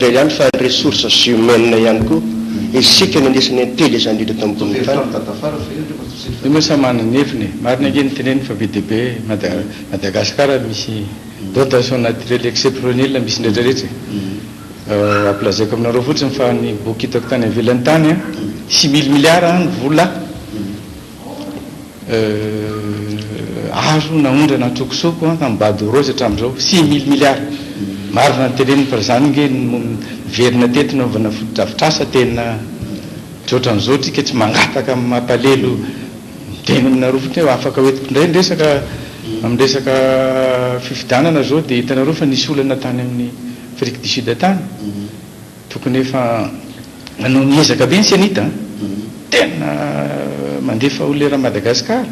Iray ihany fa ressources humaines ihany koa. Isika no anisan'ny intelligent indrindra eto ambonin'ny tany. Io moa samy manana ny heviny e. Marina ange ny teneniny fa be dia be Madagascar misy dotation naturelle exceptionnelle misy ny rehetra rehetra e. Ampilazaiko aminareo fotsiny fa ny boky hitako tany ivelany tany an, 6000 milliards ny vola Azo naondrana an-tsokosoko an, tamin'ny bado rose hatramin'izao, 6000 milliards. Marina ny teneniny fa izany nge no niverina teto nanaovana fotodrafitrasa tena tsy ohatran'izao tsika tsy mangataka mampalelo miteny aminareo fotsiny hoe afaka hoentiko indray ny resaka amin'ny resaka fifidianana izao dia hitanareo fa nisy olana tany amin'ny Afrique du Sud tany. Tokony efa manao ny ezaka be ny cenit a! Tena mandefa olona eran'i Madagascar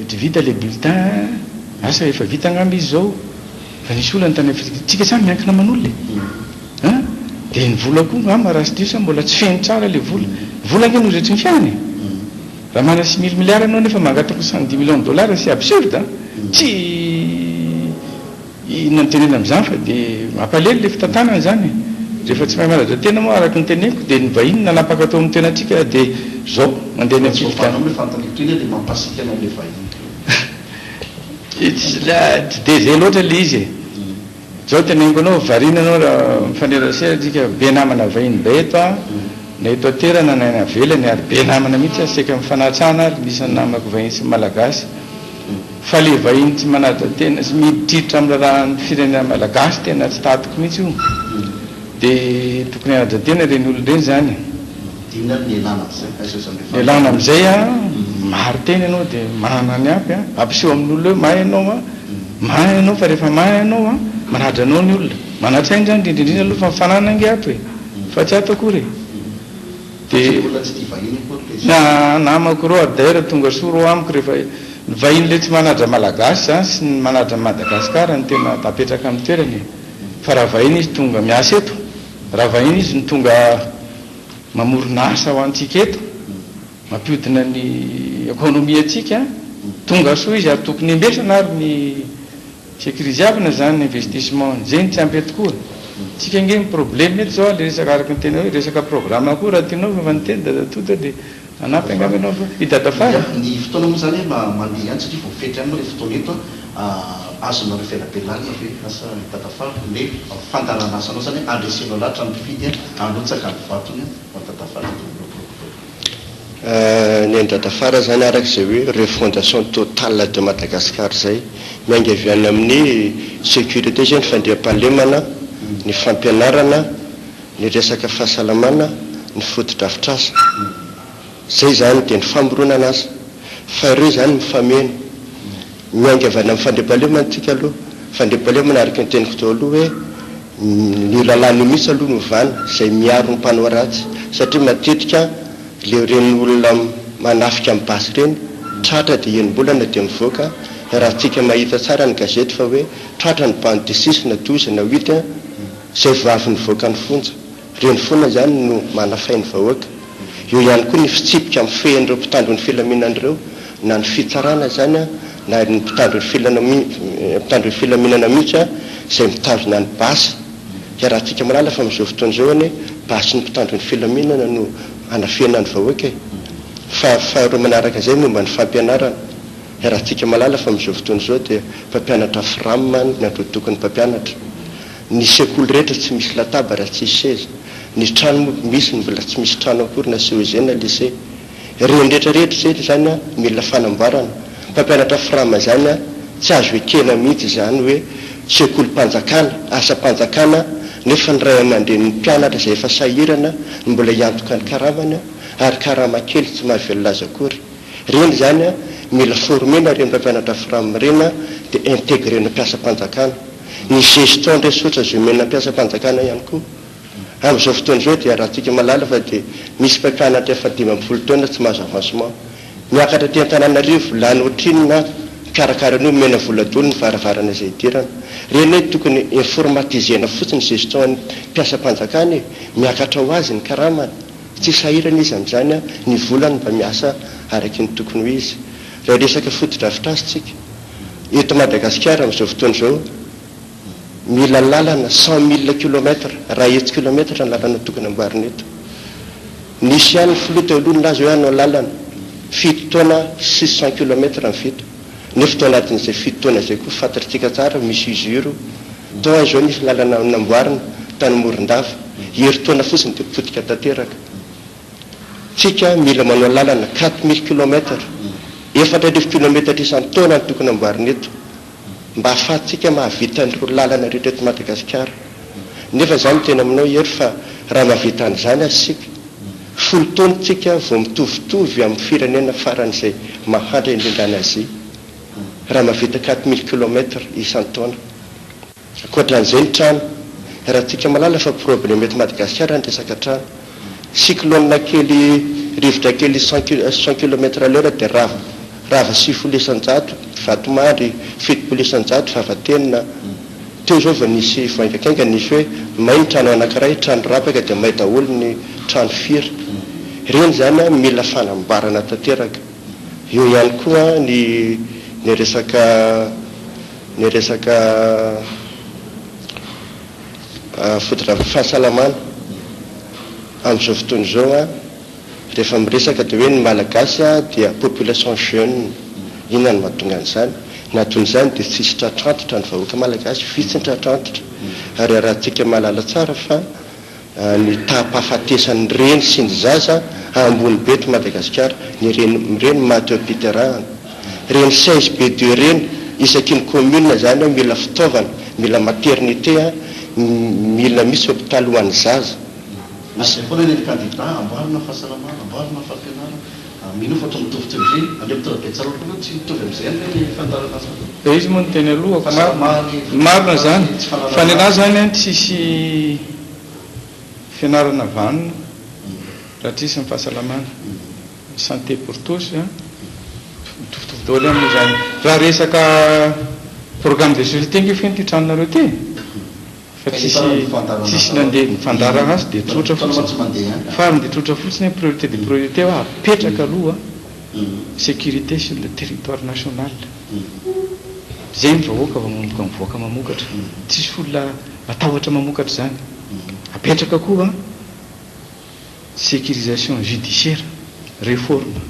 tsy vita le bulletin asa efa vita angamba izy zao fa nisy olana tany Afrique tsika zany miankina aman'olona e! An! Dia ny vola koa angamba raha tsy diso aho mbola tsy feno tsara le vola, ny vola ange no zaitry ny fiainana e! Raha manana 6000 milliards ianao nefa mangataka 70 millions de dollars c'est absurde an! Tsy Inona no tenenina amin'izany fa dia mampalelo ilay fitantanana izany e! Rehefa tsy mahay manaja tena moa araka ny teneniko dia ny vahiny nanapaka teo amin'ny tenantsika dia izao mandeha any amin'ny fifidianana. Tsy dia izay loatra ilay izy e! Izao teneniko anao, variana ianao raha mifanerasera tsika, be namana vahiny be eto aho, na eto an-toerana na any ivelany ary be namana mihitsy aho, saika mifanatsana ary ny isan'ny namako vahiny sy ny malagasy. Fa le vahiny tsy manaja tena sy miditriditra amin'ny raharahan'ny firenena malagasy tena tsy tadiko mihitsy io. De tokony hanaja tena ireny olona ireny zany e. Inona ary ny ialana amin'izay? Aiza aiza ny Ialana amin'izay an, maro tena ianao de manana ny ampy an, ampiseho amin'olona hoe mahay ianao an, mahay ianao fa rehefa mahay ianao an, manaja anao ny olona. Manan-tsaina zany indrindra indrindra aloha fa ny fananana ange ato e, fa tsy ato akory e. Dia olona tsy tia vahiny akory ilay izy. Na namako ireo ary d'ailleurs tonga soa ireo amiko rehefa ny vahiny ilay tsy manaja malagasy izany sy ny manaja an'i Madagascar no tena tapetraka amin'ny toerany e! Fa raha vahiny izy tonga miasa eto, raha vahiny izy no tonga mamorona asa ho antsika eto, mampiodina ny économie antsika, tonga soa izy ary tokony embesana ary ny Sécuriser-vina zany ny investissement, zay no tsy ampy eto koa. Tsika ange ny problème eto zao le resaka araka ny tena hoe resaka programme koa raha tianao fa efa niteny dadatoa teo de hanampy angamba ianao fa i dadafara. Ya, ny fotoana moa zany mandeha ihany satria voafetra ihany moa le fotoana eto an, azonareo velabelarina ve asa i dadafara le fandaharan'asanao zany handresenao lahatra ny mpifidy hanrotsaka ny vatony ho an'i dadafara dia miroborobo. Ny an'i Dadafara izany araka izay hoe refondation totale de Madagascar izay. Miainga avy any amin'ny sécurité izay ny fandriampahalemana, ny fampianarana, ny resaka fahasalamana, ny fotodrafitrasa. Izay izany dia ny famoronana asa. Fa ireo izany mifameno. Miainga avy any amin'ny fandriampahalemana tsika aloha. Fandriampahalemana araka ny teniko teo aloha hoe ny lalàna io mihitsy aloha no ovana izay miaro ny mpanao ratsy satria matetika le ireny olona manafika amin'ny basy ireny tratra dia enim-bolana dia mivoaka raha tsika mahita tsara ny gazety fa hoe tratra ny bande six na douze na huit izay vao avy nivoaka ny fonja. Ireny foana izany no manafay ny vahoaka. Eo ihany koa ny fitsipika mifehy an'ireo mpitandro ny filaminana ireo, na ny fitsarana izany na ny mpitandro ny mpitandro ny filaminana mihitsy izay mitazona ny basy. Iarahantsika mahalala fa amin'izao fotoana izao anie basin'ny mpitandro ny filaminana no anafihana ny vahoaka e. Fa faharoa manaraka izay momba ny fampianarana. Iarahantsika mahalala fa amin'izao fotoana izao dia mpampianatra fram ny androatokon'ny mpampianatra. Ny sekoly rehetra tsy misy latabatra, tsisy seza. Ny trano moa misy ny mbola tsy misy trano akory na CEG na lycée. Ireny rehetra rehetra izay izany an, mila fanamboarana. Mpampianatra fram izany an, tsy azo ekena mihitsy izany hoe sekolim-panjakana, asam-panjakana nefa ny ray aman-drenin'ny mpianatra izay efa sahirana no mbola hiantoka ny karamany ary karama kely tsy mahavelona azy akory. Ireny izany an, mila former-na ireny mpampianatra fram ireny an, dia integrer-na mpiasam-panjakana. Ny gestion des ressources humaines mpiasam-panjakana ihany koa. Amin'izao fotoana izao dia iarahantsika mahalala fa dia misy mpampianatra efa 50 taona tsy mahazo avancement. Miakatra aty Antananarivo, lany ohatrinona mikarakara an'io, omena vola daholo ny varavarana izay idirana. Ireny hoe tokony informatiser-na fotsiny gestion an'ny mpiasam-panjakana e! Miakatra ho azy ny karamany. Tsy sahirana izy amin'izany, ny volany mba miasa araky ny tokony ho izy. Raha resaka fotodrafitrasa tsika. Eto Madagasikara amin'izao fotoana izao, Mila lalana 100 000 kilomètres, 100 kilomètres ny lalana tokony amboarina eto. Nisy ihany ny filoha teo aloha nilaza hoe hanao lalana, 7 taona 600 kilomètres ny vita. Nefa tao anatin'izay 7 taona izay koa fantatritsika tsara misy usure. Tao izao nisy lalana namboarina tany Morondava, herintaona fotsiny dia potika tanteraka. Tsika mila manao lalana 4000 kilomètres, 4000 kilometatra isan-taona no tokony amboarina eto mba ahafahantsika mahavita an'ireo lalana rehetra eto Madagasikara. Nefa izaho miteny aminao Hery fa raha mahavita an'izany aza isika, 10 taona tsika vao mitovitovy amin'ny firenena faran'izay mahantra indrindra any Azia, raha mahavita 4000 kilomètres isan-taona. Ankoatran'izay ny trano, raha tsika mahalala fa problème eto Madagasikara ny resaka trano. Cyclone kely, rivotra kely 100 kilomètre à l'heure dia rava, rava 90%, Vatomandry 70%, Vavatenina. Teo izao vao nisy vao haingakaingana nisy hoe may ny trano anankiray, trano rapaka dia may daholo ny trano firy. Ireny izany mila fanamboarana tanteraka. Eo ihany koa ny ny resaka ny resaka fotodrafitr'fahasalamana. Amin'izao fotoana izao rehefa miresaka dia hoe ny Malagasy dia population jeune. Inona no mahatonga an'izany? Ny anton'izany dia tsisy tratrantitra ny vahoaka Malagasy, vitsy ny tratrantitra. Ary arahantsika mahalala tsara fa ny taham-pahafatesan'ny reny sy ny zaza ambony be eto Madagasikara, ny reny reny maty eo am-piterahana. Reny 16 B2 reny isaky ny commune zany mila fitaovana, mila maternité, mila misy hôpitaly ho an'ny zaza. Misy izay foana anie ny kandida, amboarina ny fahasalamana, amboarina ny fampianarana. Mino fa tsy mitovy tsy ndry Andriamatoa Rabetsaroana koa tsy mitovy amin'izay ihany ve ny fandaharanasa? Dia izy moa no teny alohako, marina izany, fa ny anah izany an tsisy fianarana vanona raha tsisy ny fahasalamana, santé pour tous an, mitovitovy daholo ihany moa izany. Raha resaka programme de société ange feno ity tranonareo ity e! Fa tsisy tsisy nandeha ny fandaharan'asa dia tsotra fotsiny farany dia tsotra fotsiny hoe priorité des priorités hoe apetraka aloha sécurité sur le territoire national zay ny vahoaka vao manomboka mivoaka mamokatra tsisy olona matahotra mamokatra izany apetraka koa sécurisation judiciaire réforme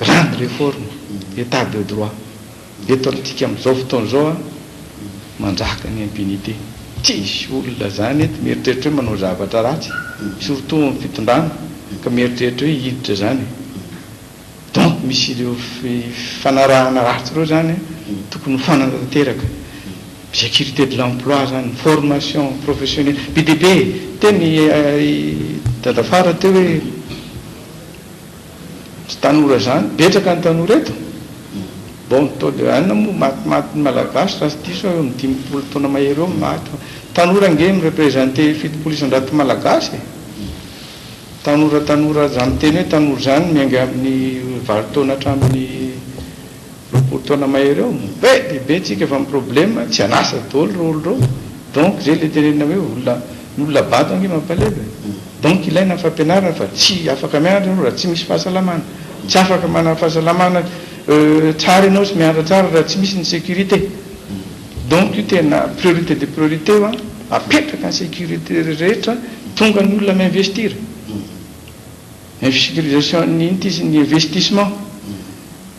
grande réforme état de droit Eto amintsika amin'izao fotoana izao an, manjaka ny impunité. Tsisy olona zany eto mieritreritra hoe manao zavatra ratsy, surtout amin'ny fitondrana, ka mieritreritra hoe hiditra zany e. Donc misy ireo fifanarahana ratsy ireo zany an, tokony ho fanana tanteraka. Sécurité de l'emploi zany, formation professionnelle, be dia be e. Teny i Dadafara teo hoe. Tsy tanora zany, betsaka ny tanora eto. Bon, taux de haine moa matimaty ny malagasy raha tsy diso aho eo amin'ny 50 taona mahery eo maty. Tanora ange mi-representer 70% malagasy e. Tanora tanora, za miteny hoe tanora zany miainga amin'ny 8 taona hatramin'ny 20 taona mahery eo, be dia be tsika fa ny problème tsy an'asa daholo reo olo reo, donc zay le tenenina hoe olona, ny olona bado ange mampalelo e, donc ilaina ny fampianarana fa tsy afaka mianatra ianao raha tsy misy fahasalamana, tsy afaka manana fahasalamana tsara ianao sy mianatra tsara raha tsy misy ny sécurité, donc io tena priorité des priorités io an, apetraka ny sécurité rehetra tonga ny olona mi-investir, ny sécurisation ny inona ity izy ny investissement.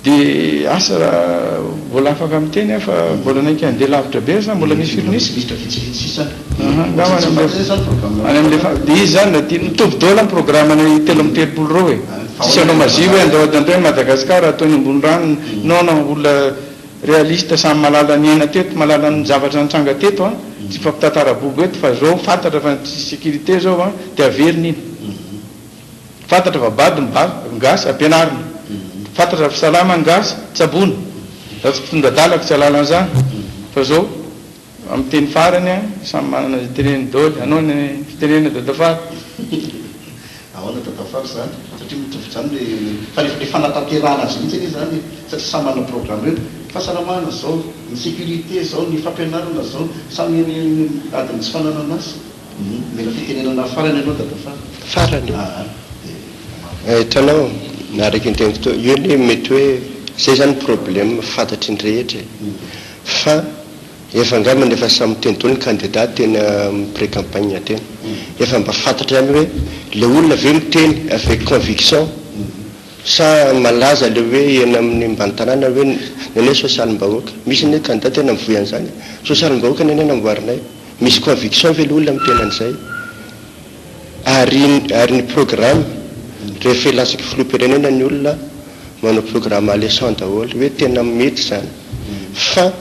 Dia asa raha mbola afaka miteny aho fa mbola naika handeha lavitra be aho sa mbola misy firy minitra? Minitra vitsivitsy sisa. Angamba any amin'ilay any amin'ilay fa dia izy izany na dia mitovy daholo ny programme-nay 33 ireo e. Tsisy hanao magie hoe andao andao i Madagasikara ataony ambony rano. Non non, olona réaliste samy mahalala ny niaina teto, mahalala ny zavatra nitranga teto an, tsy mifampitantara bobo eto fa izao fantatra fa tsisy sécurité izao an, dia averina iny. Fantatra fa bado ny ba ny gasy ampianarina. Fantatra fa salama ny gasy tsaboina. Za tsy mpitondra adala ka tsy halala an'izany. Fa zao, amin'ny teny farany an, samy manana izay teneniny daholo. Anao ny fitenenana dadafara. Ahoana dadafara izany? Satria mitovy izany le, fa le le fanatanterahana azy mihitsy anie izany e, satria samy manana programme hoe fahasalamana zao, ny sécurité zao, ny fampianarana zao, samy miady amin'ny tsy fananan'asa. Mila fitenenana farany aloha Dadafara. Farany? Aa dia mamaly. Hitanao, araka ny teniko teo, io anie mety hoe zay zany problème fantatry ny rehetra e. Fa Efa angambany efa samy miteny daholo ny candidat teny amin'ny pré-campagne teny. Efa mba fantatra ihany hoe le olona ve miteny avec conviction sa malaza le hoe eny amin'ny ambany tanàna hoe ny anay sosialim-bahoaka. Misy anie candidat tena mivoy an'izany e. Sosialim-bahoaka ny anay namboarinay. Misy conviction ve le olona miteny an'izay? Ary ary ny programme, rehefa hilatsaky filoham-pirenena ny olona manao programme alléchant daholo hoe tena mety izany. Fa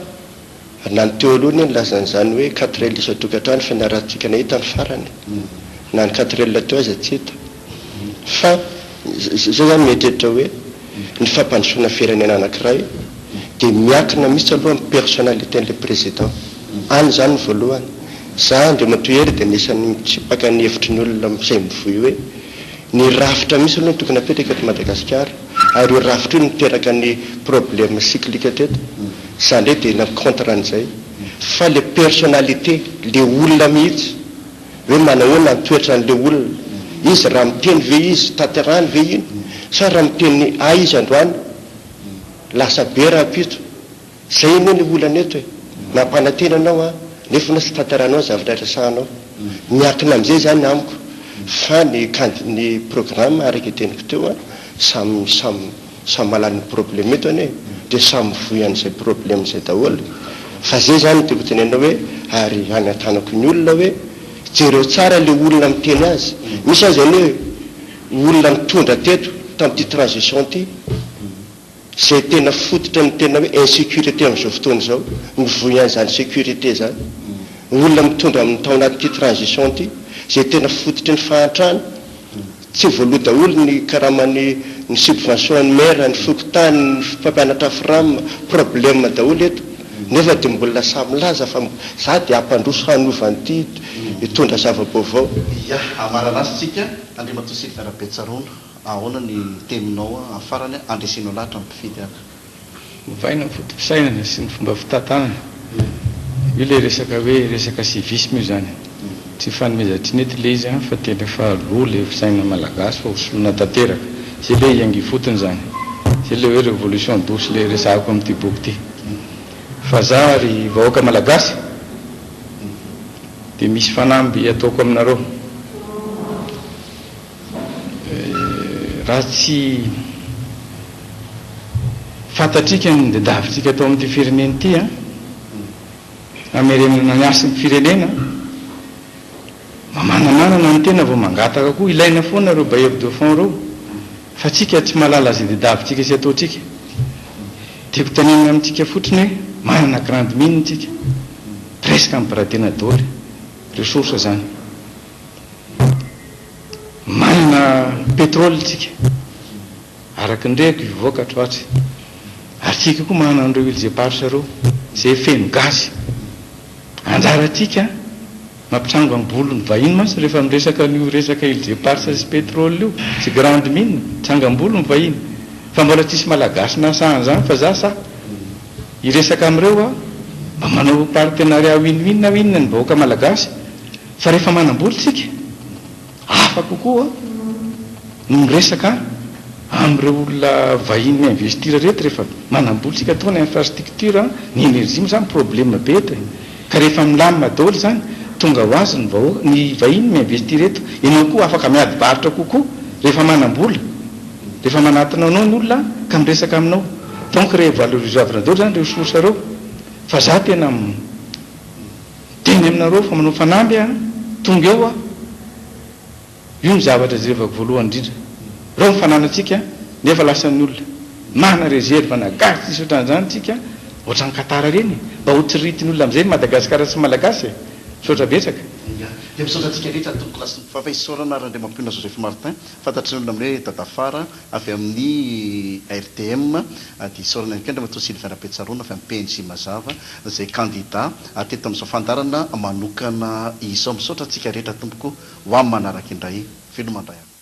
na ny teo aloha anie nilaza an'izany hoe quatre L isan-tokantrano fianarantsika nahita ny farany. Na ny quatre L teo aza tsy hita. Fa zay zany mieritreritra hoe ny fampandrosoana firenena anankiray dia miankina mihitsy aloha amin'ny personnalité an'ilay président. Any izany ny voalohany. Za Andriamatoa Hery dia anisan'ny mitsipaka ny hevitry ny olona izay mivoy hoe ny rafitra mihitsy aloha no tokony apetraka eto Madagasikara ary io rafitra io no niteraka ny problème cyclique teto. Za indray dia na contre an'izay. Fa le personnalité, le olona mihitsy. Hoe manahoana ny toetran'ilay olona? Izy raha miteny ve izy tanterahiny ve iny? Sa raha miteny A izy androany lasa B rahampitso? Zay anie ny olana eto e! Mampanantena anao aho nefa ianao tsy tanterahinao ny zavatra resahanao. Miankina amin'izay izany amiko fa ny candi ny programme araka ny teniko teo an, samy samy Samy mahalala ny problème eto anie dia samy mivoy an'izay problème izay daholo fa zay zany no tiako tenenina hoe ary hanentanako ny olona hoe jereo tsara le olona miteny azy misy aza anie olona nitondra teto tamin'ity transition ity zay tena fototra ny tena hoe insécurité amin'izao fotoana izao mivoy an'izany sécurité zany olona mitondra amin'ny tao anatin'ity transition ity zay tena fototry ny fahantrana Tsy voaloa daholo ny karaman'ny ny subvention ny maire, ny fokontany, ny mpampianatra fram, problème daholo eto nefa dia mbola sahy milaza fa za dia hampandroso hanova an'ity hitondra zava-baovao. Ia, hamarana azy tsika, Andriamatoa Sylvain Rabetsaroana, ahoana ny teninao farany handresenao lahatra ny mpifidy ary? Ovaina ny foto-pisainana sy ny fomba fitantanana. Io ilay resaka hoe resaka civisme io izany. Tsy ifanomezan-tsiny eto ilay izy fa tena efa lo ilay fisainana malagasy fa ho soloina tanteraka. Izay ilay hiainga ifotony izany. Izay ilay hoe révolution douce ilay resahako amin'ity boky ity. Fa za ry vahoaka malagasy dia misy fanamby ataoko aminareo. Raha tsy fantatrika ny tadiavintsika atao amin'ity firenena ity an, hamerenana ny hasin'ny firenena, mba manamanana ny tena vao mangataka koa, ilaina foana ireo bailleurs de fonds ireo, fa tsika tsy mahalala izay tadiavintsika sy ataontsika. Tiako tenenina amintsika fotsiny hoe manana grande mine tsika, presque mi-brader-na daholo, ressources izany. Manana pétrole tsika, araka ny reko hivoaka ato atsy. Ary tsika koa manana an'ireo îles éparses ireo, izay feno gaz. Anjarantsika mampitsangam-bolo ny vahiny mantsy rehefa miresaka an'io resaka îles éparses sy pétrole io, sy grande mine, mitsangam-bolo ny vahiny. Fa mbola tsisy malagasy nahasahy an'izany fa za sahy hiresaka amin'ireo aho, mba manao partenariat win-win aho inona ny vahoaka malagasy. Fa rehefa manam-bola isika, hafa kokoa no miresaka amin'ireo olona vahiny mi-investir ireto rehefa manam-bola isika, atao ny infrastructure, ny énergie moa izany problème be eto e! Ka rehefa milamina daholo izany, tonga ho azy ny vahoaka, ny vahiny mi-investir eto, ianao koa afaka miady varotra kokoa rehefa manam-bola, rehefa manatona anao ny olona ka miresaka aminao. Donc revaloriser-vina daholo izany ireo sources ireo, fa za tena. Miteny aminareo fa manao fanamby aho, tonga eo aho. Io no zavatra jerevako voalohany indrindra. Ireo ny fananantsika nefa lasan'ny olona. Mana réserve na gaz tsisy ohatran'izany tsika, ohatran'i Qatar ireny e. Mba ho tsiriritin'ny olona amin'izay ny Madagasikara sy Malagasy e. Misaotra betsaka. Ia. Dia misaotra antsika rehetra tompoko lahy sy ny vavy. Isaorana Randriamampianina Joseph Martin, fantatry ny olona amin'ny hoe Dadafara, Avy amin'ny RTM dia isaorana ihany koa Andriamatoa Sylvain Rabetsaroana avy amin'ny PNJ Mazava izay kandida teto amin'izao fandaharana manokana izao. Misaotra antsika rehetra tompoko ho amin'ny manaraka indray. Veloma indray.